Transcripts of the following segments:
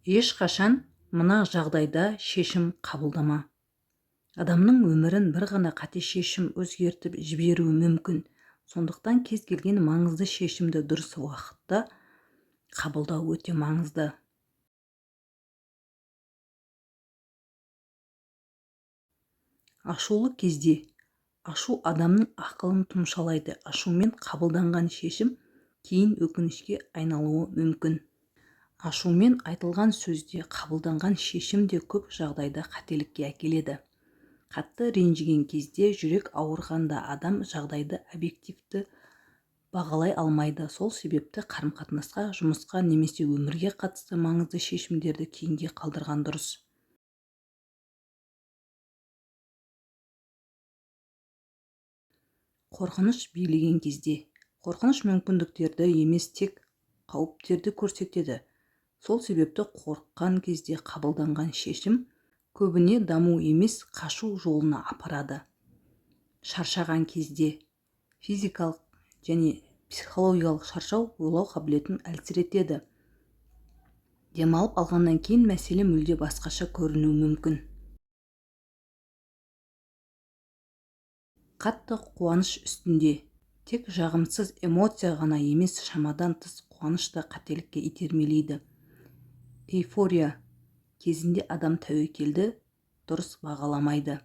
Ешқашан мына жағдайда шешім қабылдама. Адамның өмірін бір ғана қате шешім өзгертіп жіберуі мүмкін. Сондықтан кез келген маңызды шешімді дұрыс уақытта қабылдау өте маңызды. Ашулы кезде. Ашу адамның ақылын тұмшалайды. Ашумен қабылданған шешім кейін өкінішке айналуы мүмкін. Ашумен айтылған сөз де, қабылданған шешім де көп жағдайда қателікке әкеледі. Қатты ренжіген кезде, жүрек ауырғанда адам жағдайды объективті бағалай алмайды. Сол себепті қарым-қатынасқа, жұмысқа немесе өмірге қатысты маңызды шешімдерді кейінге қалдырған дұрыс. Қорқыныш билеген кезде. Қорқыныш мүмкіндіктерді емес, тек қауіптерді көрсетеді. Сол себепті қорыққан кезде қабылданған шешім көбіне даму емес, қашу жолына апарады. Шаршаған кезде. Физикалық және психологиялық шаршау ойлау қабілетін әлсіретеді. Демалып алғаннан кейін мәселе мүлде басқаша көрінуі мүмкін. Қатты қуаныш үстінде. Тек жағымсыз эмоция ғана емес, шамадан тыс қуаныш та қателікке итермелейді. Эйфория кезінде адам тәуекелді дұрыс бағаламайды.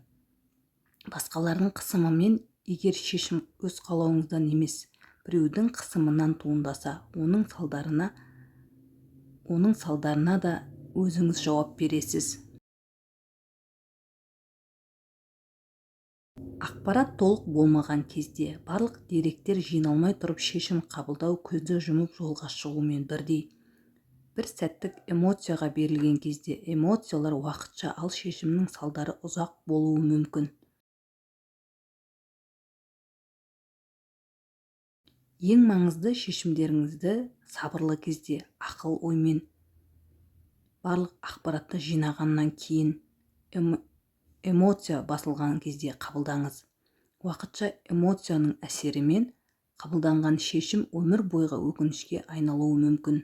Басқалардың қысымымен. Егер шешім өз қалауыңыздан емес, біреудің қысымынан туындаса, оның салдарына да өзіңіз жауап бересіз. Ақпарат толық болмаған кезде. Барлық деректер жиналмай тұрып шешім қабылдау көзді жұмып жолға шығумен бірдей. Бір сәттік эмоцияға берілген кезде. Эмоциялар уақытша, ал шешімнің салдары ұзақ болуы мүмкін. Ең маңызды шешімдеріңізді сабырлы кезде, ақыл оймен, барлық ақпаратты жинағаннан кейін, эмоция басылған кезде қабылдаңыз. Уақытша эмоцияның әсерімен қабылданған шешім өмір бойғы өкінішке айналуы мүмкін.